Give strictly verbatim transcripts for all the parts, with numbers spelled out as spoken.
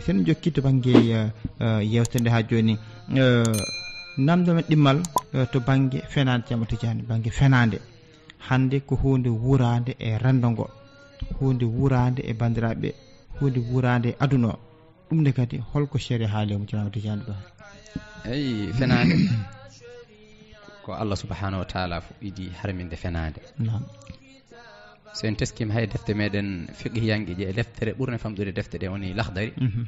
Sen jokki to bannge, eh, eh, yewtere nde haa jooni. Eh, namdo men ɗimmal, eh, to bannge fenaande, Ceerno Tijaani, bannge fenaande. Hannde ko huunde wuuraande e renndo ngo, huunde wuuraande e banndiraaɓe, huunde wuuraande e aduna o. Ɗum ne kadi, holko sariya haali e mum, Ceerno Tijaani Bah? Eyi, fenaande. Ko Allah subhanahu wa taala fuɗɗidi harminde fenaande. Naam. So en teskiima hay defte meɗen fiqihiyanke je, e deftere ɓurne famɗude defte ɗe woni Lahdari. Mhm.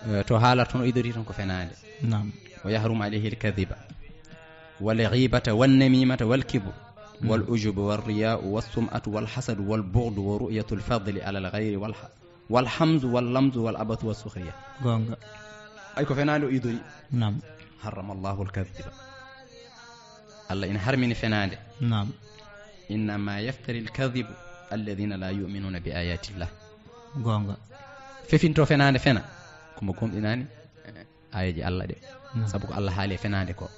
Eh, to haalata toon, o idori toon ko fenaande. Naam. Wa yahrumu alayhi al-kadhiba wal ghibata wan namimata wal kibru wal ujubu war riya'u was sum'atu wal hasadu wal bughdu wa ru'yatul fadli ala al ghayri wal ha-, wal hamzu wal lamzu wal abathu was sukhriya. Goonga. Ay ko fenaande o idori. Naam. Harrama Allahu al-kadhiba. Allah ina harmini fenaande. Naam. Innama yaftari al-kadhibu alladhina la yu'minuna bi ayatillah. Goonga. Fefinto fenaande fena. Ko mo gomɗinaani, eh, aayeeji Allah ɗe. Naam. Sabu ko Allah haali e fenaande ko.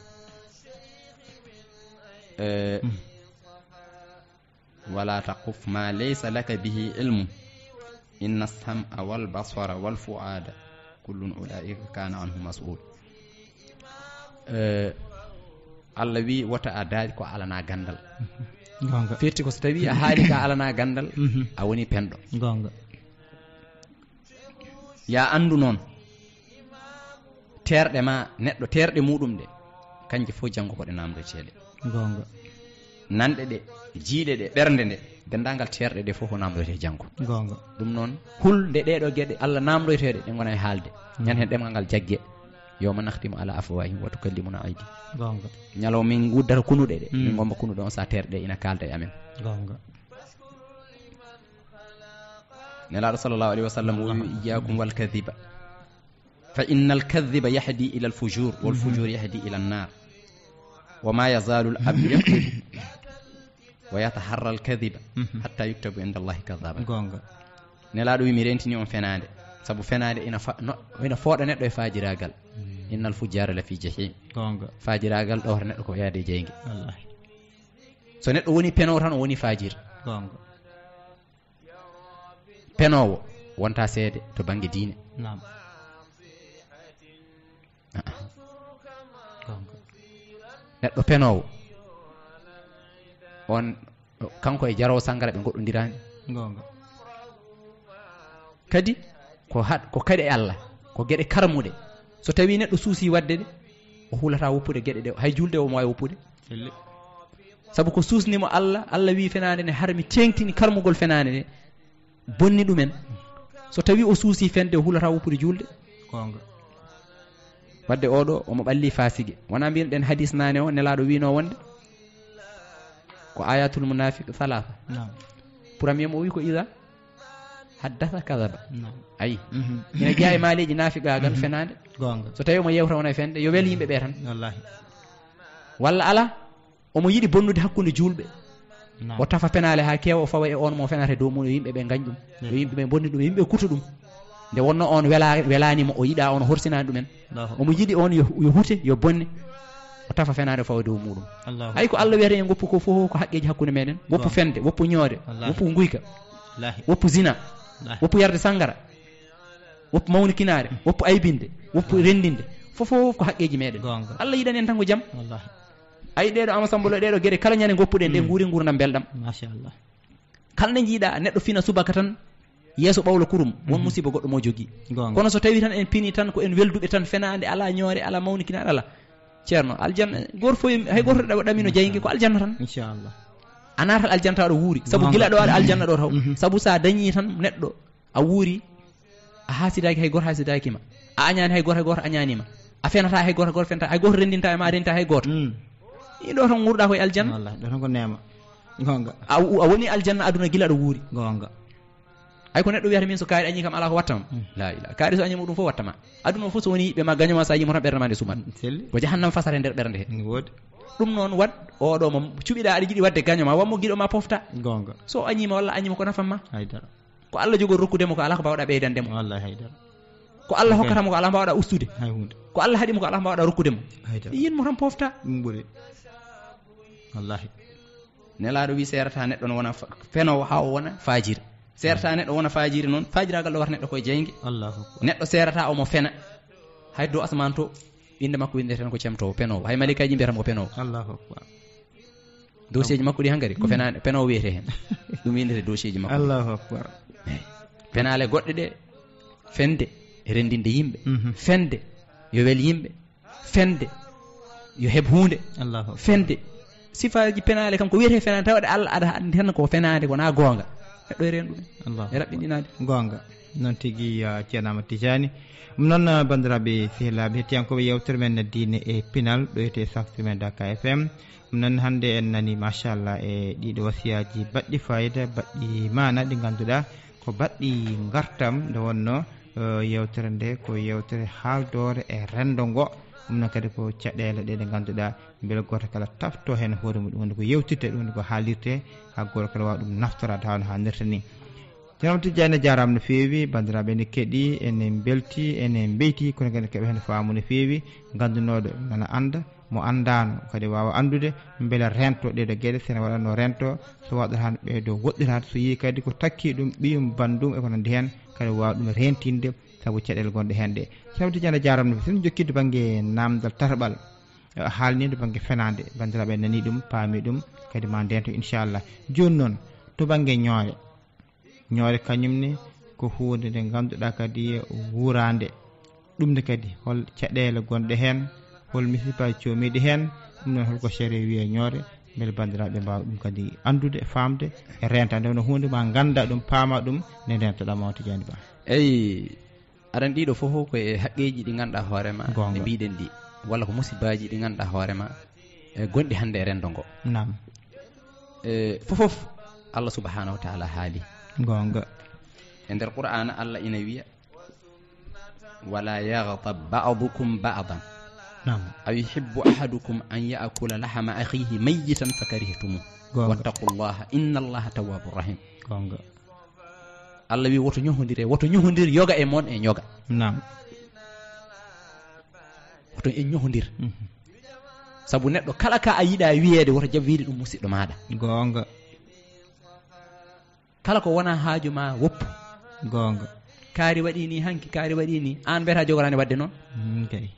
Eh, mm. Wala taquf ma laysa laka bihi ilmu. Inna sam'a wal basara wal fuada kullun ulaika kana anhu mas'ul. Eh, Allah wi wota a daaƴ ko alana gandal. Goonga. Firti ko so tawi a haali ka alana gandal, mhm, a woni penɗo. Goonga. Ya anndu noon, terɗe ma, neɗɗo terɗe muɗum ɗe, kanje fof janngo ko ɗe namdoteeɗe. Goonga. Nanɗe ɗe, jiiɗe ɗe, ɓernde nde, denndaangal terɗe ɗe fof ko namdoyte janngo. Goonga. Ɗum noon, hul nde ɗeɗo geɗe Allah namdoyteeɗe, ɗe ngona e haalde. Mm. Ñande heen ɗemngal ngal jagge, yawma nakhtimu ala afwahihim wa tukallimuna aydi. Goonga. Ñalawma min nguddata kunuɗe ɗe, mm, min ngomba kunuɗe on sa terɗe ina kaalda e amen. Goonga. Nelaaɗo sallallahu alayhi wa sallam o wi, iyyakum wal kadhiba. Fa innal kadhiba yahdi ila al fujur, wal fujur yahdi ila an nar. Wa ma yazalu al abdu yakdhibu wa yataharra al kadhiba hatta yuktabu inda Allahi kadhaban. Goonga. Nelaaɗo wi, mi rentini on fenaande. Sabu fenaande ina fa-, no, ina fooɗa neɗɗo e faajiraagal. Mm. Innal fujjara la fi jahim. Goonga. Faajiraagal ɗowata neɗɗo ko yaade e jeynge. Wallahi. So neɗɗo woni penoowo tan, o woni faajir. Goonga. Penoowo wonta seede to bannge diine. Naam. Ah, ah. Goonga. Neɗɗo penoowo, on, kanko e jaroowo sangara ɓe ngoɗɗondiraani. Goonga. Kadi ko haɗ-, ko kaɗe Allah, ko geɗe karmuɗe. So tawi neɗɗo suusi waɗde ɗe, o hulata woppude geɗe ɗe, hay julde o mo waawi woppude. Elli. Sabu ko suusni mo Allah, Allah wi fenaande ne harmi, teeŋtini karmugol fenaande ne, bonni ɗumen. So tawi o suusi fende, o hulata woppude julde. Goonga. Wadde oɗo, omo ɓalli faasige. Wona mbiyen ɗen hadis naane o, Nelaaɗo wino wonde ko ayatul munafiq thalatha. Naam. Premier mo o wi ko ida haddasa kadaba. Naam. Ayi. Mhm. Ina jeyaa e maaleeji naafiqaagal, mhm, fenaande. Goonga. So tawi omo yewta wona e fende, yo wel yimɓe ɓe tan. Wallahi. Walla ala, omo yiɗi bonnude hakkunde juulɓe. Naam. O tafa penaale haa keewa, o fawa e on mo fenata e dow mum, yo yimɓe ɓe ngañ ɗum. Naam. Yo yimɓe ɓe bonni ɗum, yo yimɓe kuto ɗum. Nde wonno on wela-, welaani mo, o yiɗa on, o horsinaani ɗumen. Allahu akbar. Omo yiɗi on yo, yo hute, yo bonne. O tafa fenaande, o fawa e dow muɗum. Allahu akbar. Hay ko Allah wiyata en ngoppu ko fof ko haqqeeji hakkunde meɗen. Woppu, waaw, fende, woppu ñoode, wallahi, woppu nguyka, wallahi, woppu zina, wallahi, woppu yarde sangara, woppu mawnikinaare, woppu aybinde, woppu, wallahi, renndinde. Fof, fof ko haqqeeji meɗen. Goonga. Allah yiɗani en tan ko jam. Wallahi. Ay, ɗeɗo Ama Samba Lo, ɗeɗo geɗe kala ñande ngoppuɗen ɗe, mm, nguuri nguurndam belɗam. Machallah. Kala nde njiiɗa neɗɗo fina subaka tan, yeeso ɓawlo kurum, won, mhm, musiba goɗɗo mo jogii. Goonga. Kono so tawi tan en pini tan, ko en welduɓe tan, fenaande alaa, ñoore alaa, mawnikinaare alaa. Ceerno, aljanna, gooto fof, hay gooto ɗa-, ɗamino, machallah, jayge, ko aljanna tan. Inchallah. A naatat aljanna tawa aɗa wuuri. Sabu, goonga, gila ɗo aɗa aljanna ɗo taw. Mhm. Sabu sa dañi tan neɗɗo, a wuuri, a haasidaaki, hay gooto haasidaaki ma. A añaani, hay gooto, hay gooto añaani ma. A fenata, hay gooto, hay gooto fenata. Hay gooto renndinta e ma, a renndinta hay gooto. Mm. Ɗo tan nguurɗa ko e aljanna. Wallahi, ɗo tan ko neema. Goonga. A, a woni aljanna aduna gila aɗa wuuri. Goonga. Ay, ko neɗɗo wiyata min so kaari añi kam alaa ko watta ma. Mm. La ilaha. Kaari so añi muɗum fof watta ma. Aduna o fof so woni yiɓɓe ma, gaño ma, sa yimo tan ɓernde ma nde sumat. Mm, selli. Ko jahannama fasata e nder ɓernde he. Mm, woodi. Ɗum noon waɗ, oɗo mo cuɓiɗa aɗa jiɗi waɗde gaño ma, wammo giɗo ma pofta. Goonga. So añi ma walla añi ma ko nafan ma. Haydara. Ko Allah jogori rokkude mo, ko alaa ko mbaawɗa ɓeydande mo. Wallahi, haydara. Ko Allah, ok, hokkata mo, ko alaa mbaawɗa ustude. Hay huunde. Ko Allah haɗi mo, ko alaa mbaawɗa rokkude mo. Haydara. Yin mo tan pofta. Ɗum ɓuri. Wallahi. Nelaaɗo wi seerata neɗɗo no wona fa-, fenoowo haa o wona faajir. Seerata neɗɗo wona fajiri noon, fajiragal ɗo wata neɗɗo koye jeynge. Allahu akbar. Neɗɗo seerata omo fena. Hay dow asaman to, innde makko winndeten ko cemtoowo, penoowo. Hay malaykaaji mbiyata mo penoowo. Allahu akbar. Dossier ji makko ɗi hankadi, ko fenaande, penoowo wiyetee heen. Ɗum winndete dossier ji makko ɗi. Allahu akbar. Eey. Penaale goɗɗe ɗe, fende, renndinde yimɓe. Mhm. Fende, yo wel yimɓe. Fende, yo heɓ huunde. Allahu akbar. Fende, sifaaji penaale kam ko wiyetee fenaande, tawde Allah aɗa anndi tan ko fenaande, ko na goonga. Neɗɗo e reen ɗum. Allahu e raɓɓinɗinaade. Goonga. Noon tigi, ah, Ceerno Amadou Tidiani. Ɗum noon, ah, banndiraaɓe sehilaaɓe, hettiyankooɓe yeewtere men diine e pinal, ɗo etee Saftu men Dakar F M. Ɗum noon hannde en nani, machallah, e ɗiɗo wasiyaaji baɗɗi fayida, baɗɗi maana, ɗi ngannduɗaa ko baɗɗi ngartam. Nde wonnoo, eh, yeewtere nde ko yeewtere haaldoore e renndo ngo. Ɗum noon kadi ko caɗeele ɗe, ɗe ngannduɗaa mbele gooto kala tafto heen hoore mum. Ɗum woni ko yewtite, ɗum woni ko haalirte, haa gooto kala waawa ɗum naftoraade haa no haanirta ni. Ceerno Tidiani, jaaraama no feewi, banndiraaɓe ene keɗi, ene mbelti, ene mbeyti, kono kadi keɓa heen faamu no feewi, ganndunooɗo nana annda, mo anndaano kadi waawa anndude, mbele reento ɗee ɗoo geɗe, so ene waɗatnoo reento, so waɗata tan ɓeydo woɗɗiraade, so yii kadi ko takki ɗum, ɓiyum, banndum e ko nanndi heen, kadi waawa ɗum reentinde, sabu caɗeele gonɗe heen ɗe. Ceerno Tidiani, jaaraama no feewi. So en njokkii to bannge naamndal tataɓal, eh, haalniinde bannge fenaande, banndiraaɓe nanii ɗum, paamii ɗum, kadi ma ndeento inchallah. Jooni noon, to bannge ñoore, ñoore kañum ne ko huunde nde ngannduɗaa kadi wuuraande. Ɗum ne kadi hol caɗeele gonɗe heen, hol misipaaji coomiiɗi heen, ɗum noon holko sariya wiya ñoore, mbele banndiraaɓe mbaawa ɗum kadi anndude, faamde e reentaade, wona huunde ma ngannda ɗum, paama ɗum, nde ndeentoɗaa Mawdo Tidiani Ba. Eyi, aɗa anndi ɗiɗo fof ko e haqqeeji ɗi ngannduɗaa hoore ma, goonga, ɗi mbiɗen ɗi, walla ko musibaaji ɗi ngannduɗaa hoore ma, e gonɗi hannde e renndo ngo. Naam. E fof fof, Allah subhanahu wa taala haali. Goonga. E nder Qur'aana, Allah ina wiya, "Wala yaghtab ba'dukum ba'dan." Naam. "Ayuhibbu ahadukum an ya'kula lahma akhihi mayyitan fakarihtumuh. Goonga. Wattaqullaha, innallaha tawwabur rahim." Goonga. Allah wi, "Woto ñohondire, woto ñohondir yoga e mon e ñoga." Naam. Woto en ñohondir. Mhm. Sabu neɗɗo kala ka a yiɗa wiyeede, woto jab wiide ɗum musiɗɗo maaɗa. Goonga. Kala ko wona haaju ma, woppu. Goonga. Kaari waɗi ni hanki, kaari waɗi ni. Aan mbiyata jogoraani waɗde noon? Mm, kay.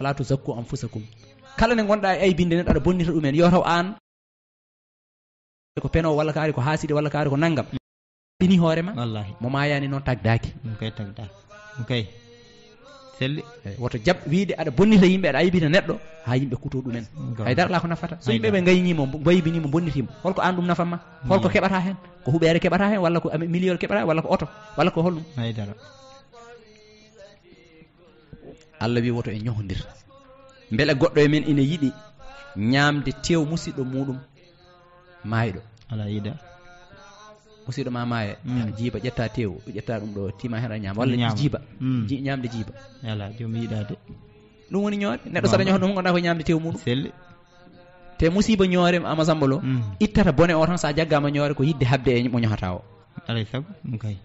"Wala tuzakku anfusakum." Kala nde ngonɗa e aybinde neɗɗo, aɗa bonnita ɗumen, yo taw aan ko peno, walla kaari ko haaside, walla kaari ko nanngam. Bini hoore ma. Wallahi. Mo maayaani noon tagdaaki. Ɗum kay tagdaaki. Ɗum kay. Selli. Eyi, woto jab wiide aɗa bonnita yimɓe, aɗa aybina neɗɗo, haa yimɓe kuto ɗumen. Goonga. Hay dara alaa ko nafata. So yimɓe ɓe ngayniima, mbo-, mbaybiniima, mbonnitiima, holko aan ɗum nafan ma? Holko keɓata heen? Ko huɓeere keɓata heen, walla ko ami-, miliyol keɓata, walla ko oto, walla ko holɗum? Hay dara. Allah wi, "Woto en ñohondir." Mbele goɗɗo e men ina yiɗi ñaamde teew musiɗɗo muuɗum maayɗo? Alaa, yiɗa. Musiɗɗo ma maaya, mm, jiiba, ƴetta teew, ƴetta ɗum ɗo, tima heen a ñaama, walla ñaama. Jiiba. Mm. Ji-, ñaamde jiiba. Alaa, joom yiɗaade. Ɗum woni ñoore. Neɗɗo saɗa ñohon ɗum, ngonɗa ko ñaamde teew muuɗum. Selli. Te musiba ñoore ama Samba Lo, mm, ittata bone o tan, sa jaggama ñoore ko yidde habde e mo ñohata o. Alay sago, ɗum kay.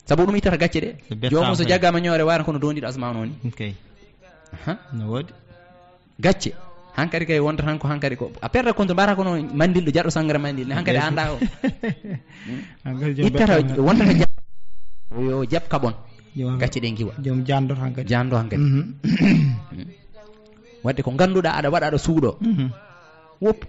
Sabu ɗum ittata gacce ɗe. Joomum so jaggama ñoore, wayata kono dondiɗo asma o noon ni. Ɗum kay. Aha. No woodi. Gacce. Hankadi kay wonta tan ko hankadi ko a perdre contre, mbata kono mandilɗo jaɗɗo sangara mandil ne hankadi anda o. Hankadi joom ittata bettama. Wontata ja-, yo jab kaɓon. Joom gacce ɗe ngiwa. Joom jando hankadi. Jando hankadi. Mhm. Wadde ko ganduɗa aɗa waɗa, aɗa suuɗo. Mhm. Wop.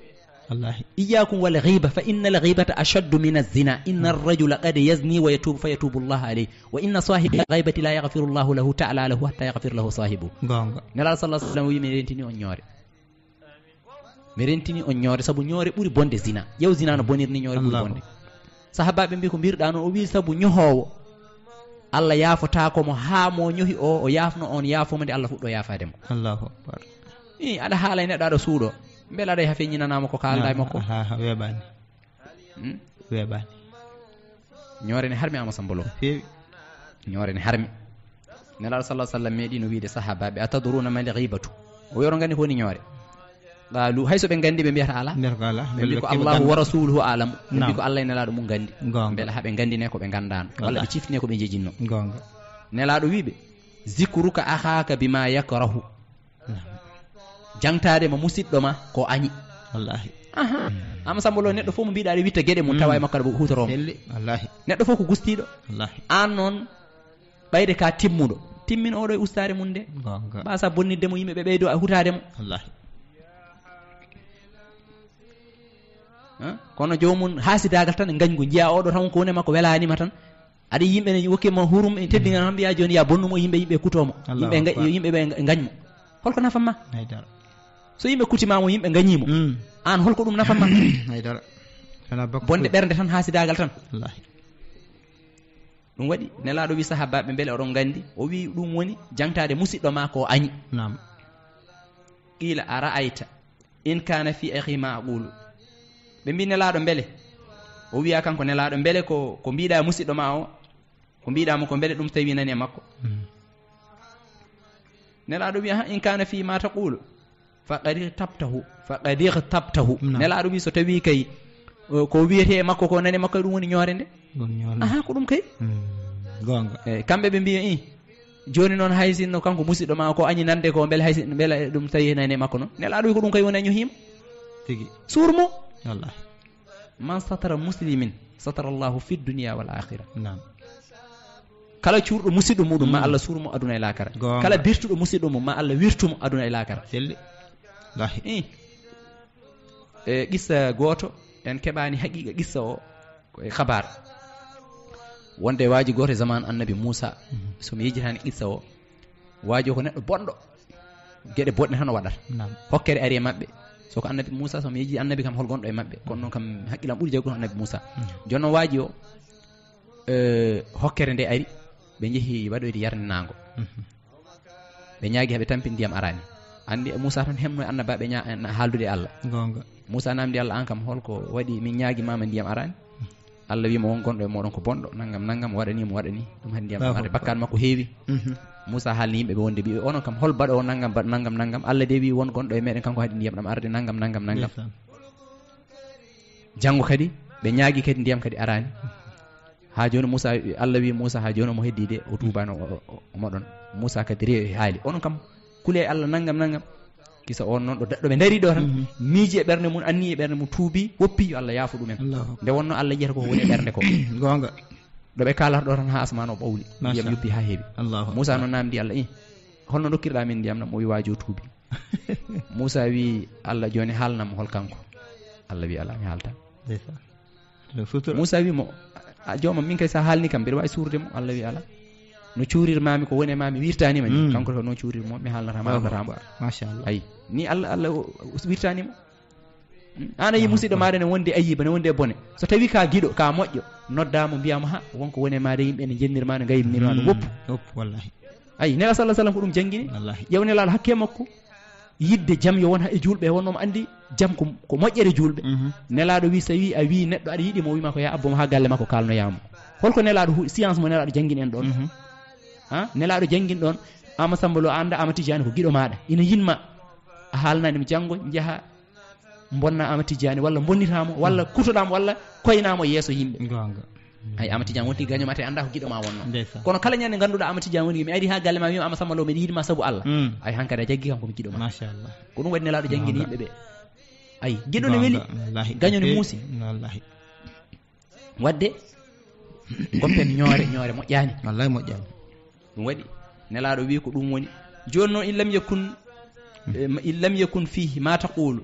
Wallahi. Iyyakum wal ghiba fa innal ghibata ashaddu min az-zina. Innar rajula qad yazni wa yatubu fa yatubu Allahu alayhi. Wa inna sahiba al-ghaibati la yaghfiru Allahu lahu ta'ala lahu hatta yaghfir lahu sahibu. Gonga. Nelaɗo sallallahu alaihi wasallam wi, mi rentini on ñoore. Mi rentini on ñoore, sabu ñoore ɓuri bonde zina. Ƴeew zina no bonirni, ñoore ɓuri bonde. Sahabaɓe mbi, ko mbirɗa noon? O wi, sabu ñohoowo, Allah yaafotaako mo, haa mo ñohi o, o yaafno on, yaafo mo nde Allah fuɗɗo yaafaade mo. Allahu akbar. I, aɗa haala e neɗɗo, aɗa suuɗo. Mbele aɗa yaha feññinanama ko kaalɗa e makko? Ha, ha, weeɓani. Hmm? Weeɓani. Ñoore ne harmi ama Samba Lo. No feewi. Ñoore ne harmi. Nelaɗo sallallahu alaihi wasallam meeɗino wiide sahabaɓe, "Atadruna mal ghibatu?" O wi, "Oɗon nganndi ko woni ñoore?" Qaalu, hay so ɓe nganndi, ɓe mbiyata alaa. Mbiyata ko alaa. Ɓe mbi, "Ko Allahu wa rasuluhu a'lam." Ɓe mbi, "Ko Allah e Nelaɗo mum nganndi." Gonga. Mbele haɓe nganndine ko ɓe nganndaano. Walla ɓe ciftine ko ɓe njejinno. Gonga. Nelaɗo wi ɓe, "Zikruka akhaka bima yakrahu." Jangtaade ma musiɗɗo ma ko añi. Wallahi. Aha. Amma Samba Lo, neɗɗo fof mo mbiɗa aɗa witta geɗe mum, tawa e makko aɗa hutoroo mo. Selli. Wallahi. Neɗɗo fof ko gustiiɗo. Wallahi. Aan noon, ɓayde ka timmuɗo, timmin oɗo e ustaare mum nde. Gonga. Ɓa sa bonnidde mo, yimɓe ɓe ɓeydo a hutaade mo. Wallahi. Kono joomum haasidaagal tan e ngañgu, njiya oɗo tan ko woni e makko welaanima tan. Aɗa yimɓe ne wokki mo hurum e teddingal tan, mbiya jooni ya bonnu mo, yimɓe, yimɓe kuto mo. Yimɓe nga-, yimɓe ɓe nga-, ngañ mo. Holko nafan ma? Haydara. So yimɓe kutima mo, yimɓe ngañi mo. Mm. Aan holko ɗum nafan ma? Haydara. Bonde ɓernde tan, haasidaagal tan. Wallahi. Ɗum waɗi Nelaaɗo wi sahaabaaɓe, mbele oɗon nganndi? O wi ɗum woni jaŋtaade musiɗɗo ma ko añi. Naam. Qiila a ra'ayta in kaana fi akhi ma aqulu. Ɓe mbi Nelaaɗo mbele? O wiya kanko Nelaaɗo mbele ko, ko mbiɗa musiɗɗo ma o, ko mbiɗa mo ko mbele ɗum tawi nani e makko? Mm. Nelaaɗo wiya ha in kaana fi ma taqulu. Faqad ightabtahu, faqad ightabtahu. Naam. Nelaaɗo wi so tawi kay, o, ko wiyete e makko ko nani e makko, ɗum woni ñoore nde. Aha, ko ɗum kay. Mm, gonga. Eyi, kamɓe ɓe mbiya, i, jooni noon hay sinno kanko musiɗɗo ma ko añi nande ko, mbele hay si-, mbele ɗum tawi nani e makko noon. Nelaaɗo wi ko ɗum kay woni a ñohiima. Tigi. Suur mo. Wallahi. Man satara muslimin, satara Allahu fi dunya wal akhirah. Naam. Kala cuurɗo musiɗɗo muɗum, ma Allah suur mo aduna e laakara. Goonga. Kala birtuɗo musiɗɗo mum, ma Allah wirtu mo aduna e laakara. Selli. Lahi. Eh. E qissa gooto, en keɓaani haqiiqa qissa o, ko e khabar. Wonde waaji gooto e zaman annabi Muusa, so mi yejjitaani qissa o, waaji o ko neɗɗo bonɗo. Geɗe boɗɗe tan o waɗata. Naam. Hokkere ari e maɓɓe. So ko annabi Muusa, so mi yejji annabi kam hol gonɗo e maɓɓe. Kono noon kam haqqillam ɓuri jaggude annabi Muusa. Mm. Jooni noon waaji o, eh, hokkere nde ari, ɓe njehi waɗoyde yarninaango. Mhm. Ɓe ñaagi, haɓe tampi ndiyam araani. Anndi e Muusa tan hemno e annabaaɓe ña-, na-, haaldude e Allah. Goonga. Muusa namdi Allah, aan kam holko waɗi min ñaagi mama ndiyam araani? Allah wi mo, won gonɗo e mooɗon ko bonɗo, nangam, nangam, waɗani mo, waɗani ɗum, hade ndiyam ɗam arde, bakkaat makko heewi. Mhm. Muusa haalni yimɓe ɓe wonde ɓiɓɓe, onon kam hol baɗoowo nangam, baɗ-, nangam, nangam. Allah de wi won gonɗo e meɗen, kanko haɗi ndiyam ɗam arde, nangam, nangam, nangam. Ndeysaan. Janngo kadi, ɓe ñaagi kadi ndiyam kadi araani. Haa jooni Muusa, Allah wi Muusa, haa jooni omo heddii de, o tuubaano, o, o, o moɗon. Muusa kadi rewi haali. Onon kam, kule e Allah, nangam, nangam. Kisa on noon ɗo, ɗo ɓe ndaari ɗo tan, mhm, miiji e ɓernde mum, anni e ɓernde mum, tuubi, woppi yo Allah yaafo ɗumen. Allahu akbar. Nde wonno Allah yiyata ko woni e ɓernde ko. Goonga. Ɗo ɓe kaalata ɗo tan haa asmaan o ɓawli. Ndiyam yoppi haa heewi. Allahu akbar. Muusa noon namdi Allah, i, holno dokkirɗa min ndiyam ɗam? O wi waaji o tuubi. Muusa wi Allah, jooni haalnam hol kanko. Allah wi alaa, mi haalta. Ndeysaan. Ɗum sutura. Muusa wi mo, a joomam, min kay sa haalni kam, mbiɗa waawi suurde mo. Allah wi alaa. No cuurirmaami ko woni e ma, mi wirtanima ni. Mm. Kanko ko noon cuurir mo, mi haalnata ma, Allahu akbar. Machallah. Ayi, ni Allah, Allah o, o wirtani mo. Mm. An a yi musiɗɗo maɗa ne wondi ayiba, ne wondi e bone. So tawi ka giɗo, ka moƴƴo, nodda mo, mbiya mo, ha, wonko woni e maɗa, yimɓe ne jennir ma, ne ngaylnir ma, ne woppu. Woppu, wallahi. Ayi, Nela sallallahu alaihi wasallam ko ɗum jangini. Wallahi. Ƴeew Nelaɗo hakke makko. Yidde jam yo won ha e julɓe, wonno mo andi jam ko, ko moƴƴere julɓe. Mhm. Nelaɗo wi, so wi a wi neɗɗo aɗa yiɗi mo, o wi ma ko ya abbo mo ha galle makko, kalnoya mo. Holko Nelaɗo hu-, science mo Nelaɗo jangini en ɗon? Mhm. Ha? Nelaɗo jangini ɗon, Ama Samba Lo, anda Ama Tidiane ko giɗo maɗa. Ina yinma. A haalnani mo, janngo njaha bonna Ama Tidiane, walla bonnita mo, walla kutoɗa mo, walla koyna mo yeeso yimɓe. Gonga. Ay, Ama Tidiane wonti gaño ma, te anda ko giɗo ma wonno. Ndeysaan. Kono kala ñande ganduɗa Ama Tidiane woni, mi ari ha galle ma, wima Ama Samba Lo, miɗa yiɗi ma sabu Allah. Mm. Ay, hankadi a jaggi kam komi giɗo ma. Machallah. Ko ɗum waɗi Nelaɗo jangini yimɓe ɓe. Ay, giɗo ne weli, wallahi, gaño ne muusi. Wallahi. Wadde goppen ñoore, ñoore moƴƴani. Wallahi moƴƴani. Ɗum waɗi Nelaɗo wi ko ɗum woni. Joni noon, in lam yakun, eh, in lam yakun fihi ma taqulu,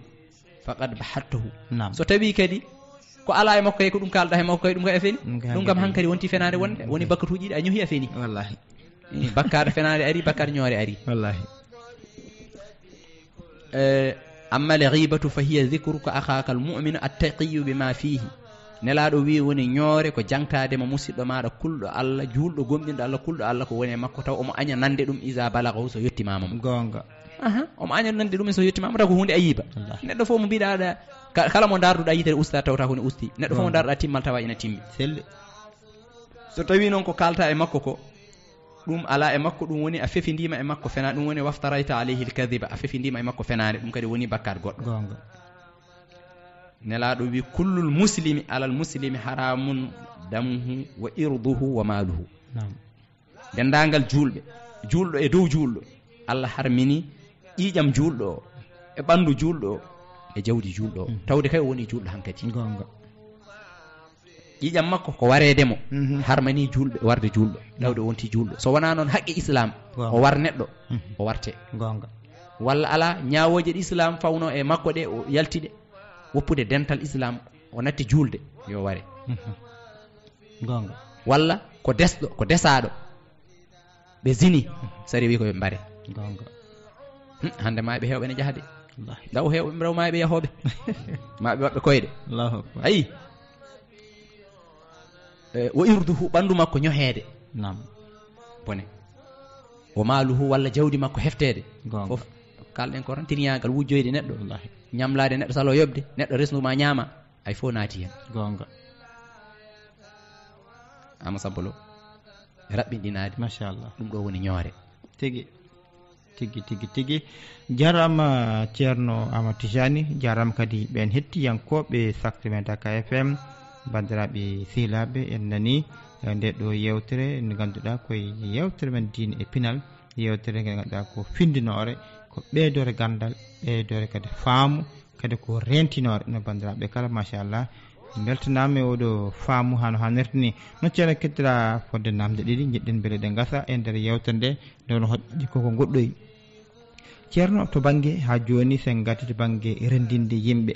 faqad bahattahu. Naam. So tawi kadi ko ala e makko kay, ko ɗum kalɗa e makko kay, ɗum kay a feni. Ɗum kay ɗum kam hankadi wonti fenaande wonde, woni bakkatuuji ɗi a ñohi a feni. Wallahi. Eh, bakkaat fenaande ari, bakkaat ñoore ari. Wallahi. Eh, amma al ghibatu fa hiya dhikruka akhaka al mu'min at taqiyyu bima fihi. Nelaɗo wi woni ñoore ko jangtaade ma musiɗɗo maɗa kulɗo Allah, julɗo, gomɗinɗo Allah, kulɗo Allah ko woni e makko, taw omo aña nande ɗum iza balaghahu, so yettimama mo. Gonga. Aha, omo aña nande ɗum so yettimama, taw ko hunde ayiba. Wallahi. Neɗɗo fof mo mbiɗa aɗa, ka-, kala mo darduɗa yitere usta, tawta ko ne usti. Neɗɗo fof mo darduɗa timmal, tawa ina timmi. Selli. So tawi noon ko kalta e makko ko, ɗum ala e makko, ɗum woni a fefindima e makko fena, ɗum woni waftarayta alayhi al kadhiba, a fefindima e makko fenaande, ɗum kadi woni bakkaat goɗɗo. Gonga. Nelaɗo wi, kullul muslimi alal muslimi haramun damuhu wa irduhu wa maluhu. Naam. Dendagal julɓe, julɗo e dow julɗo, Allah harmini ƴiiƴam julɗo o, e ɓandu julɗo o, e jawdi juulɗo o. Mhm. Tawde kay o woni juulɗo hankadi. Goonga. Ƴiiƴam makko ko wareede mo. Mhm. Harmani juulɓe, warde juulɗo. Tawde o wonti juulɗo. So wonaa noon haqqe Islaam, goonga, o war neɗɗo, mhm, o warte. Goonga. Walla alaa, ñaawooje ɗe Islaam fawnoo e makko ɗe, o yalti ɗe, woppude dental Islaam, o natti juulde, yo ware. Mhm. Goonga. Walla ko desɗo, ko desaaɗo. Ɓe zini, sariya wi ko ɓe mbare. Goonga. Hmm, hannde maaɓe heewɓe ne jaha de. Wallaahi. Ndaw heewɓe, ndaw maaɓe yahooɓe. Maaɓe maɓɓe koyɗe. Allahu akbar. Ayi. Eh, wo irduhu, ɓanndu makko ñoheede. Naam. Bone. Wo maaluhu, walla jawdi makko hefteede. Goonga. Fof, kalɗen ko tan, tirñaagal, wujjoyde neɗɗo. Wallaahi. Ñamlaade neɗɗo, salo yoɓde, neɗɗo resnu ma ñaama. Ay fof naati heen. Goonga. Ama Samba Lo, raɓɓinɗinaade. Machallah. Ɗum ɗo woni ñoore. Tigi, tigi, tigi, tigi. Jarama Ceerno Ama Tijani, jarama kadi ɓen hettiyankooɓe Safti men Dakar F M, banndiraaɓe sehilaaɓe, en nani, eh, nde ɗo yewtere, nde ngannduɗaa koye yewtere men diine e pinal, yewtere nde ngannduɗaa ko findinoore, ko ɓeydoore ganndal, ɓeydoore kadi faamu, kadi ko rentinoore no banndiraaɓe kala, machallah. Mbeltanaama e oɗo faamu hano hannirta ni. No Ceerno kettira fodde namde ɗiɗi, njiɗɗen mbele ɗe ngasa e nder yewtere nde, nde woni hoɗde koko goɗɗoyi. Ceerno, to bannge haa jooni, sen ngarti to bannge renndinde yimɓe.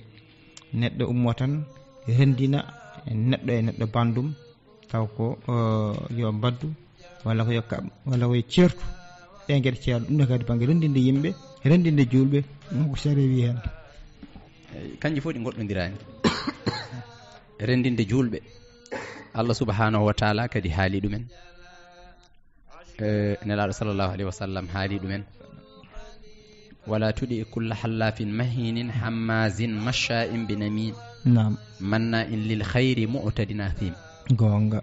Neɗɗo ummo tan renndina neɗɗo e neɗɗo banndum, taw ko, eh, yo mbaddu, walla ko yo kaɓ, walla ko yo ceertu. Ɗe geɗe ceerno, ɗum ne kadi bannge renndinde yimɓe, renndinde juulɓe, ɗum ko sariya wi heen. Eyi, kanji fof ɗi goɗɗondiraani. Renndinde juulɓe, Allah subhanahu wa taala kadi haali ɗumen. Eh, Nelaaɗo sallallahu alayhi wa sallam haali ɗumen: "Wala tuɗi kulla hallafin mahinin hammazin masha'in binamin." Naam. "Manna'in lil khayri mu'tadin athim." Goonga.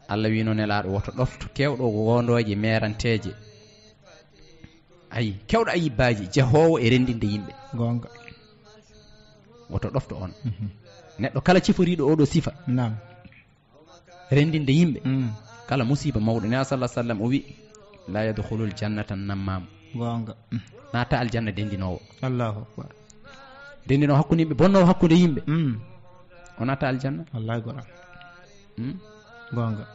Allah wino Nelaaɗo, "Woto ɗofto kewɗo wondooje meeranteeje." Ayi, kewɗo ayibbaaji, jahoowo e renndinde yimɓe. Goonga. Woto ɗofto on. Mhm. Neɗɗo kala ciforiiɗo oɗo sifa. Naam. Renndinde yimɓe. Mm. Kala musiiba mawɗo. Nelaaɗo sallallahu alaihi wasallam o wi: "La yadkhulul jannata nammaam." Goonga. Mm. Naata aljanna denndinoowo. Allahu akbar. Denndinoowo hakkunde yimɓe, bonnoowo hakkunde yimɓe. Mm. O naata aljanna. Wallahi gora. Mm. Goonga.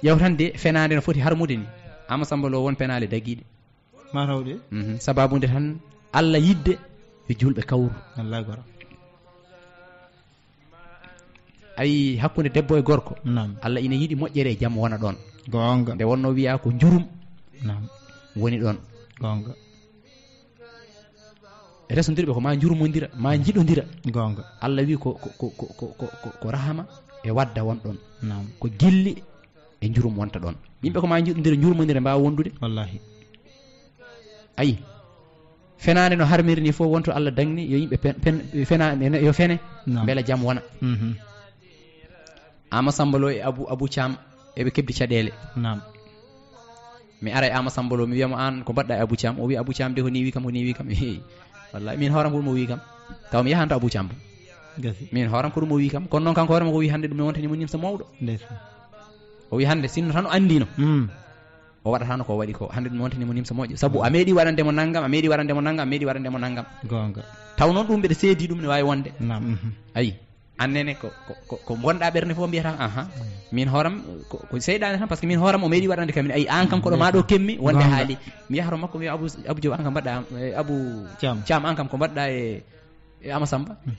Ƴeew tan de fenaande no foti harmude ni. Ama Samba Lo, won penaale dagiiɗe. Ma tawde. Mhm. Sababu nde tan Allah yidde yo juulɓe kawru. Wallahi gora. Ayi, hakkunde debbo e gorko. Naam. Allah ina yiɗi moƴƴere e jam wona ɗon. Goonga. Nde wonno wiya ko njurum. Naam. Woni ɗon. Goonga. Resondirɓe ko ma njurmondira, ma njiɗondira. Goonga. Allah wi ko, ko, ko rahama e wadda won ɗon. Naam. Ko gilli e njurum wonta ɗon. Yimɓe ko ma njiɗondira, njurmondira, mbaawa wondude. Wallahi. Ayi. Fenaande no harmiri ni fof, wonto Allah dagni, yo yimɓe pen-, pen-, fena-, yo fene, naam, mbela jam wona. Mhm. Ama Samba Lo e Abu, Abu Thiam, eɓe keɓdi caɗeele. Naam. Mi ara e Ama Samba Lo, mi wiya mo, "Aan, ko mbaɗɗa e Abu Thiam?" O wiya, "Abu Thiam de, ko ni wi kam, ko ni wi kam." Hey. Wallahi, min hooram ko ɗum o wi kam. Taw mi yahanto Abu Thiam. Gasi. Min hooram ko ɗum o wi kam. Kono noon kanko hoore makko o wi hannde ɗum ne wontani mo nimsa mawɗo. Ndeysaan. O wi hannde, sinno tan o anndino. Mm. O waɗatano ko waɗi ko. Hannde ɗum wontani mo nimsa moƴƴo. Sabu a meeɗi waɗande mo nanngam, a meeɗi waɗande mo nanngam, a meeɗi waɗande mo nanngam. Goonga. Taw noon ɗum mbeɗa seedi ɗum ne waawi wonde. Naam, mhm. Ayi. Aan nene ko, ko, ko, ko ngonɗa ɓernde fof mbiyata, aha. Mm. Min hooram ko, ko seyɗaane tan, par ce que min hooram o meeɗi waɗande kam. Ayi, aan kam ko ɗo ma ɗo kemmi wonde. Goonga. Haali. Mi yaha to makko mi wiya, "Abu, Abu Diop, aan kam mbaɗɗa, eh, Abu Thiam. Thiam, aan kam ko mbaɗɗa e, e Ama Samba?" Mm.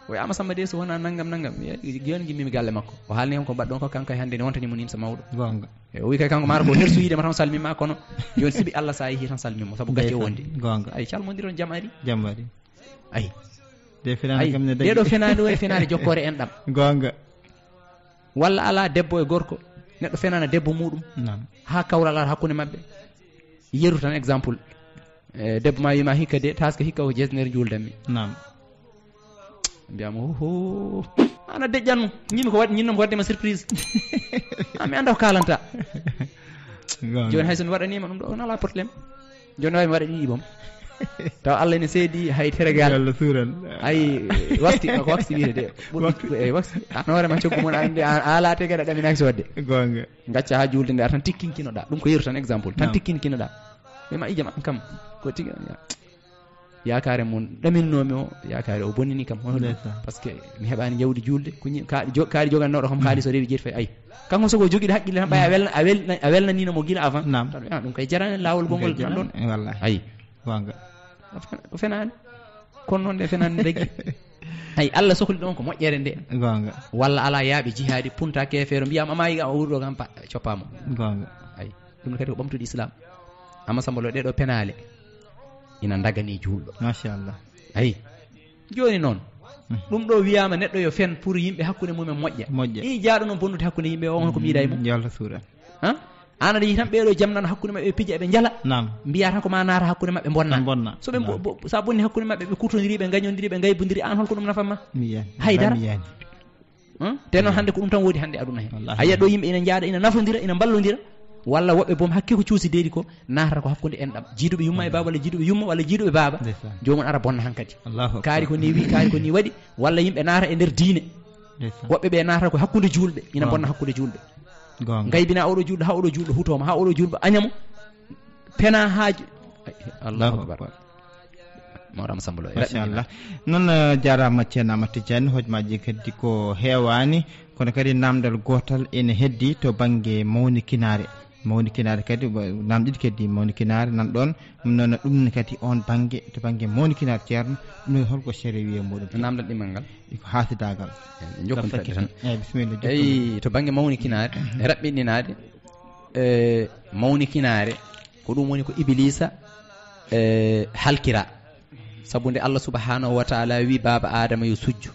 O wiya, "Ama Samba de, so wonaa nanngam, nanngam." Mi wiya, "Jooni njimmimi galle makko." O haalni kam ko mbaɗɗon ko, kanko e hannde ne wontani mo nimsa mawɗo. Goonga. E o wi kay kanko maaro ko hersu yiide ma tan salmima, kono jooni sibi Allah sa yehi tan salmimo, sabu gacce o wondi. Ndeysaan, goonga. Ay, calmondiron jam ari. Jam ari. Ay. De fenaande. Ay, kam ne dagi. Ɗeɗo fenaande woni fenaande jokkoore enɗam. Goonga. Walla alaa debbo e gorko, neɗɗo fenana debbo muɗum. Naam. Haa kawral ara hakkunde maɓɓe. Yeru tan exemple. E, debbo ma wima hikka de, taska hikka ko jesner juldanmi. Naam. Mbiyamo, "Hoho, ana deƴƴanno. Ñinmi ko waɗi, ñinno ko waɗde ma surprise." Ah, mi anda ko kalanta. Goonga. Jooni hay so mi waɗanima ɗum ɗo, on ala problème. Jooni wawi mi waɗa ɗiɗi boom. Taw Allah ene seedi hay teregal. Allah suuran. Ay, waxti, ko waxti wiyete de. Ɓurɗi, waxti. Ay, waxti. An hoore ma coggu mon, an, an ala te gaɗa ɗaminaki sodde. Goonga. Gacca ha julde nde, ar tan tikkinkinoɗa. Ɗum ko yeru tan exemple. Tan, naam, tikkinkinoɗa. Ɓe ma ijam an kam. Ko tigi, ya. Yaakaare mum ɗaminoomi o, yaakaare o bonnini kam. Hono ɗum? Ndeysaan. Parce que mi heɓaani jawdi juulde, ko ñi-, kaaɗi jo-, kaaɗi jogannooɗo kam, mm, kaalis o rewi jeeti fay. Ay, kanko so ko jogiiɗo haqqille tan, ɓaya, mm, a welna-, a welna-, a welnaniino mo gila avant. Naam. Tawa, ah, ɗum kay jaraani laawol gongol. Ɗum kay nan ɗoon. Jaraani, wallahi. Ay. Goonga. O fen-, o fenaani. Kono noon nde fenaani regi. Ay, Allah sohli ɗoon ko moƴƴere nde. Goonga. Walla alaa yaaɓe jihaadi, punta keefeero, mbiyaama, "Amaa yiga o wuurɗo kam pa-, coppaama." Goonga. Ay, ɗum ne kadi ko ɓamtude Islam. Amma Samba Lo, ɗee ɗoo penaale ina ndaganii juulɗo. Machallah. Ay. Jooni noon, mhm, ɗum ɗo wiyaama neɗɗo yo fen pour yimɓe hakkunde mumen moƴƴa. Moƴƴa. Ii, jaaɗo noon bonnude hakkunde yimɓe, o, on ko miiɗa e mum. Mm, yo Allah suura. Han? Aan aɗa yi'i tan ɓee ɗoo jam nan hakkunde maɓɓe, ɓe pija, ɓe njala. Naam. Mbiyaa tan ko ma naata hakkunde maɓɓe, mbonna. Mbonna. So ɓe mbo-, naam, bo-, so a bonni hakkunde maɓɓe, ɓe kuutondirii, ɓe ngañondirii, ɓe ngaybondirii, aan holko ɗum nafan ma? Mi yiyaani. Hay dara. Mi yiyaani. Hum? Te noon hannde ko ɗum tan woodi hannde aduna hee. Wallaahi. A yiya ɗo yimɓe ina njaada, ina nafondira, ina mballondira. Walla woɓɓe boom hakke ko cuusi deedi ko, naatata ko hakkunde enɗam. Jiiduɓe yumma e baaba, walla jiiduɓe yumma, walla jiiduɓe baaba. Ndeysaan. Joomum ara bonna hankadi. Allahu akbar. Kaari ko nii wi, kaari ko nii waɗi. Walla yimɓe naata e nder diine. Ndeysaan. Woɓɓe ɓe naata ko hakkunde juulɓe, ina, goonga, bonna hakkunde juulɓe. Goonga. Ngaybina oɗo juulɗo, haa oɗo juulɗo hutoo mo, haa oɗo juulɗo aña mo. Pena haaju. Ay, Allahu akbar. Allahu akbar. Mawɗo Amadou Samba Lo, e machallah. Raɓɓiɗina. Noon, eh, jaaraama Ceerno Amadou Tidiane, hojmaaji kadi ko heewaani, kono kadi naamndal gootal ene heddii to bannge mawnikinaare. Mawnikinaare kadi, wa-, naamnde ɗiɗi kadi mawnikinaare nan ɗoon, ɗum noon ɗum ne kadi oon bannge, to bannge mawnikinaare Ceerno, ɗum noon holko sariya wiyi e muɗum? Naamndal ɗimmal ngal? Ko haasidaagal. Eey, jokkon fedde tan. Eey, bisimilla, jokkon. Eey, to bannge mawnikinaare, e raɓɓiɗinaade, eh, mawnikinaare, ko ɗum woni ko Ibiliisa, eh, halkira. Sabu nde Allah subhanahu wa ta'ala wi baaba Aadama yo sujju.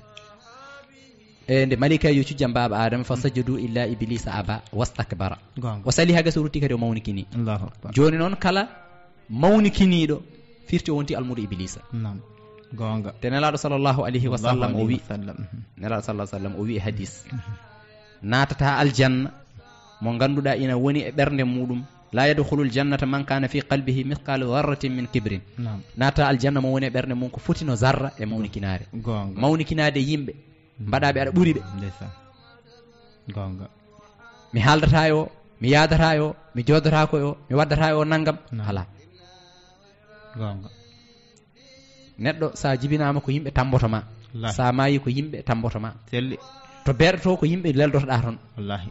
E nde malaa'ikaaɓe yo cujjan baaba Aadama, fa sajadu illa Ibiliisa aba wastakbara. Goonga. O sali haa gasi, o rutti kadi o mawnikini. Allahu akbar. Jooni noon kala mawnikiniiɗo firti o wonti almuudo Ibiliisa. Naam. Goonga. Te Nelaaɗo sallallahu alayhi wa sallam o wi, mhm, Nelaaɗo sallallahu alayhi wa sallam o wi e hadis, mhm, naatata aljanna mo ngannduɗaa ina woni e ɓernde muɗum, "La yadkhulul jannata man kana fi qalbihi mithqalu dharratin min kibrin." Naam. Naatata aljanna mo woni e ɓernde mum ko foti no zarra e mawnikinaare. Goonga. Mawnikinaade yimɓe, mbaɗa ɓe aɗa ɓuri ɓe. Ndeysaan. Goonga. Mi haaldata e o, mi yaadata e o, mi joodotaako e o, mi waddata e o nanngam. Naam. Alaa. Goonga. Neɗɗo, so a jibinaama, ko yimɓe tammboto ma. Wallaahi. So a maayi, ko yimɓe tammboto ma. Selli. To beeɗoto, ko yimɓe leldotoɗaa toon. Wallaahi.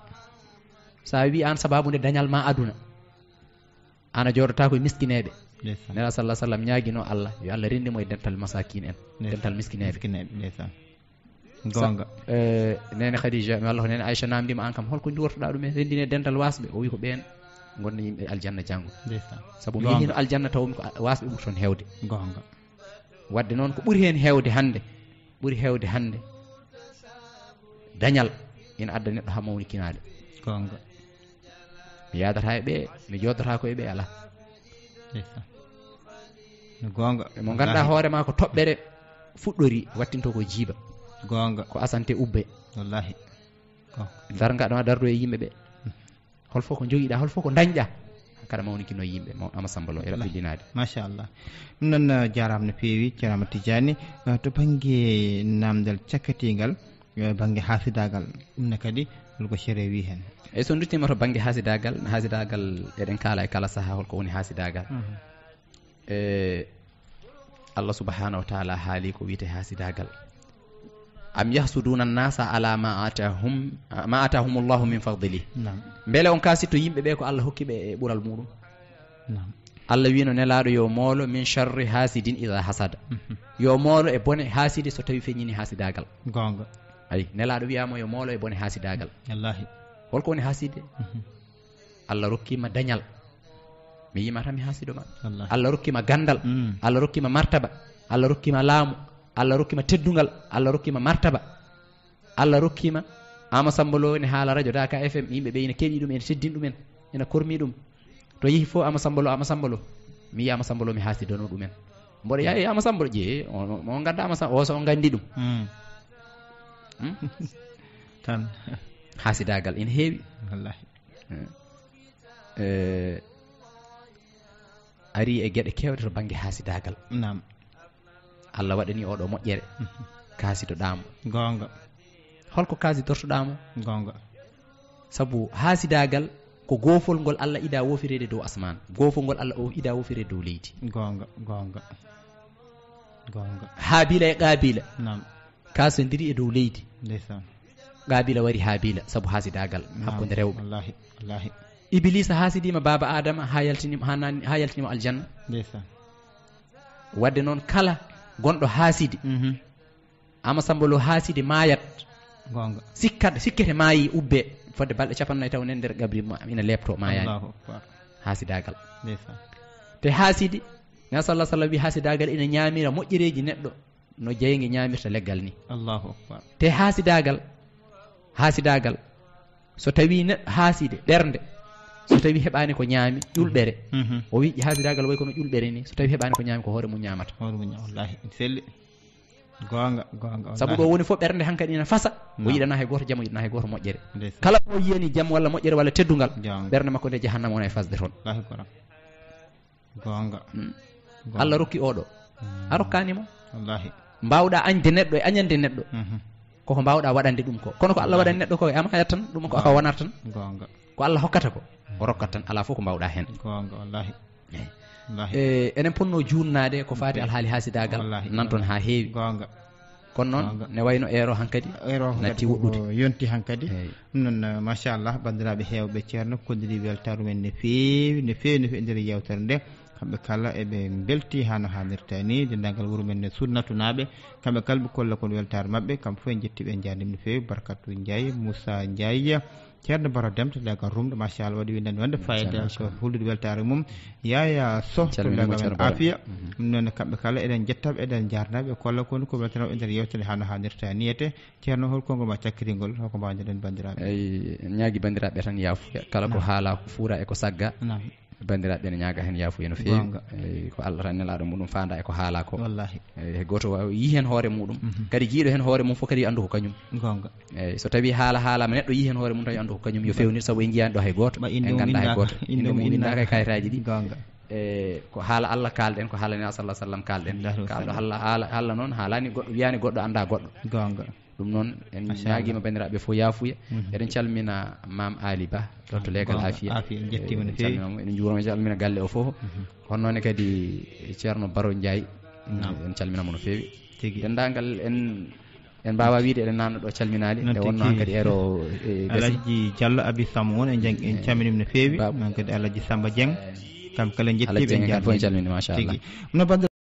So a wii aan sababu nde dañal ma aduna, aan a jooɗotaako e miskineeɓe. Ndeysaan. Nelaaɗo sallallahu alayhi wa sallam ñaaginoo Allah, yo Allah renndin mo e dental masaakiin en, ndeysaan, dental miskineeɓe. Miskineeɓe, ndeysaan. Goonga. Sa-, eh, Neene Khadija, mi walla ko Neene Aisha naamndiima, "Aan kam, holko nduwortoɗaa ɗum e renndine dental waasɓe?" O wi, "Ko ɓeen ngonna yimɓe aljanna janngo." Ndeysaan. Sabu mi, goonga, yehiino aljanna taw mi ko a-, waasɓe ɓuri toon heewde. Goonga. Waɗde noon ko ɓuri heen heewde hannde, ɓuri heewde hannde, dañal ina adda neɗɗo haa mawnikinaade. Goonga. Mi yaadata e ɓe, mi joodotaako e ɓe, alaa. Ndeysaan. No goonga. Mo ngannduɗaa, wallaahi, hoore maa ko toɓɓere fuɗɗori, wattinto ko jiiba. Goonga. Ko asante ubbe. Wallaahi. Goonga. Darnga ɗo a dardo e yimɓe ɓe. Hol fof ko njogiɗaa, hol fof ko dañɗaa. Kaɗa mawnikino yimɓe, maw-, Amadou Samba Lo, e, wallaahi, raɓɓiɗinaade. Machallah. Ɗum noon, eh, jaaraama no feewi, Ceerno Amadou Tidiane. Eh, to bannge naamndal cakkatiingal, eh, bannge haasidaagal, ɗum ne kadi, hol ko sariya wi heen? Eyi, so nduttiima to bannge haasidaagal, haasidaagal, eɗen kaala e kala sahaa hol ko woni haasidaagal. Mhm. E, Allah subhanahu wa ta'ala haali ko wiyetee haasidaagal. "Am yahsuduna an-nasa ala ma atahum, ma atahumullahu min fadlih." Naam. Mbele on kaasitto yimɓe ɓe ko Allah hokki ɓe e ɓural muɗum? Naam. Allah wiino Nelaaɗo yo moolo min sharri hasidin idha hasada. Mhm. Yo moolo e bone haasidi so tawi feññini haasidaagal. Goonga. Ayi, Nelaaɗo wiyaama yo moolo e bone haasidaagal. Wallaahi. Holko woni haaside? Mhm. Allah rokkiima dañal. Mi yiima tan mi haasido ma. Wallaahi. Allah rokkiima ganndal. Mm. Allah rokkiima martaba. Allah rokkiima laamu. Allah rokkiima teddungal. Allah rokkiima martaba. Allah rokkiima Ama Samba Lo ne haala radio Daka F M, yimɓe ɓe ina keɗi ɗum, ina teddini ɗum en, ina kormi ɗum. To yehi fof Ama Samba Lo, Ama Samba Lo. Mi yiya Ama Samba Lo, mi haasidano ɗum en. Mboɗo yaha e Ama Samba Lo, ƴee, on, on, on ngannda Ama Samba, o so on nganndi ɗum. Mm. Hmm? Tan. Haasidaagal ina heewi. Wallaahi. Eh. Eh, ari e geɗe keewɗe to bannge haasidaagal. Naam. Allah waɗani oɗo moƴƴere. Mhm. Kaasidoɗaa mo. Goonga. Holko kaasidortoɗaa mo? Goonga. Sabu haasidaagal ko goofol ngol Allah ida woofireede dow asmaan. Goofol ngol Allah o ida woofireede dow leydi. Goonga, goonga. Goonga. Haabila e Qaabila. Naam. Kasondiri e dow leydi. Ndeysaan. Qaabila wari Haabila sabu haasidaagal Naam. hakkunde rewɓe. Wallaahi, wallaahi. Ibiliisa haasidiima baaba Aadama haa yaltini, haa naanni, haa yaltini mo aljanna. Ndeysaan. Wadde noon kala gonɗo haasidi, Mhm. Ama Samba Lo haasidi maayat. Goonga. Sikkat, sikkete maayi ubbe fodde balɗe capanɗe nayi taw nen nder qabri mo ina leepto maayaani. Allahu akbar. Haasidaagal. Ndeysaan. Te haasidi, Nabi sallallahu alaihi wasallam wi haasidaagal ina ñaamira moƴƴereeji neɗɗo no jeynge ñaamirta leggal ni. Allahu akbar. Te haasidaagal, haasidaagal, so tawi ne haaside ɓernde, so tawi heɓaani ko ñaami ƴulɓere, Mhm. o wi haasidaagal way kono ƴulɓere ni, so tawi heɓaani ko ñaami ko hoore mum ñaamata. Hoore mum ñaama, wallaahi, ene selli. Goonga, goonga, Sabu wallaahi. Ɗo woni fof ɓernde hankadi ina fasa, o Naam. Yiɗana hay gooto jam, o yiɗana hay gooto moƴƴere. Ndeysaan. Kala ko yiyani jam walla moƴƴere walla teddungal, Goonga. Ɓernde makko nde jahannama wona e fasde toon. Wallaahi ko Ɓernde makko. Mm. Goonga. Allah rokki oɗo. Mm. A rokkaani mo. Wallaahi. Mbaawɗa añde neɗɗo e añande neɗɗo. Mhm. Koko mbaawɗa waɗande ɗum ko. Kono ko Allah Wallaahi. Waɗani neɗɗo ko e ama yattan ɗum ko aka Goonga. Wanar tan. Goonga. Ko Allah hokkata ko. O rokkat tan alaa fof ko mbaawɗa heen. Goonga, wallaahi. Eey. Wallaahi. E, enen ponno juunnaade ko faati Eey. Alhaali haasidaagal Wallaahi. Nan toon haa heewi. Goonga. Kono noon Goonga. Ne wayno eero hankadi Eero hankadi natti ko woɗɗude. Yonti hankadi. Eey. Ɗum noon, eh, machallah, banndiraaɓe heewɓe Ceerno, kolliri weltaaru men no feewi, no feewi, no feewi e nder yeewtere nde. Kamɓe kala eɓe mbelti haa no haanirta ni, denndaangal wuro men ne Sunnatunaaɓe. Kamɓe kala ɓe kolla kon weltaare maɓɓe, kamɓe fof en njetti ɓe, en njaarnii ɓe no feewi. Barkatu Njaay, Moussa Njaay, Ceerno Baro Dem to Daga Rumɗo, machallah, waɗi winndannde wonde fayda Machallah. Ko hullude weltaare mum. Yaaya Soh to Calminii mo Daga men Ceerno Baro. Afiya. Mhm. Ɗum noon kamɓe kala eɗen njettaɓe, eɗen njaarnaɓe, kolla kon ko weltanoo e nder yeewtere haa no haanirta niyete. Ceerno, hol konngol ma cakkitingol, hol ko mbaawnoɗen banndiraaɓe? Eyi, en ñaagi banndiraaɓe tan yaafuya. Kala ko Naam. Haalaa ko fuura e ko sagga. Naam. Banndiraaɓe ne ñaaga heen yaafuya no feewi. Goonga. Eyi, ko Allah tan nelaaɗo muɗum faanda e ko haalaa ko. Wallaahi. Eyi, hay gooto waawi yii heen hoore muɗum. Mhm. Kadi jiyɗo heen hoore mum fof kadi yo anndu ko kañum. Goonga. Eyi, so tawi haala haalaama neɗɗo yii heen hoore mum tan yo anndu ko kañum yo feewnir sabu en njiyaani ɗo hay gooto. Ɓay innde En mum nganndaa hay windaaka, gooto. Innde mum Innde mum windaaka e kayitaaji ɗi. Goonga. E ko haala Allah kaalɗen, ko haala Nela sallallahu alaihi wasallam kaalɗen. Allahu Kaalɗo akbar. Halla, haala, Halla noon haalaani goɗɗo, wiyaani goɗɗo anndaa goɗɗo. Goonga. Ɗum noon en Machallah. Ñaagiima banndiraaɓe fof yaafuya. Mhm. Eɗen calmina Maam Ali Ba, to, to Leegal Goonga. Afiya. Afiya, en njettiima no Eɗen feewi. Calmina mo, eɗen njuuroo mo, calmina galle o fof. Mhm. Hono noon kadi Ceerno Baro Ndiaye. Naam. En calmina mo no feewi. Tigi. Denndaangal en, en mbaawaa wiyde eɗen naamna ɗo calminaali. Noon Nde wonnoo tigi. Hankadi eero, e, gasi. Alhaji Diallo Abi Sammo won, en jang-, en Eyi. Calminiima no feewi. Baaba. Noon kadi Alhaji Samba Dieng. Eyi. Kamɓe kala en njettii Alhaji ɓe, Dieng en en kamɓe fof en njaarnii. Calmini, machallah. Tigi. No banndiraaɓe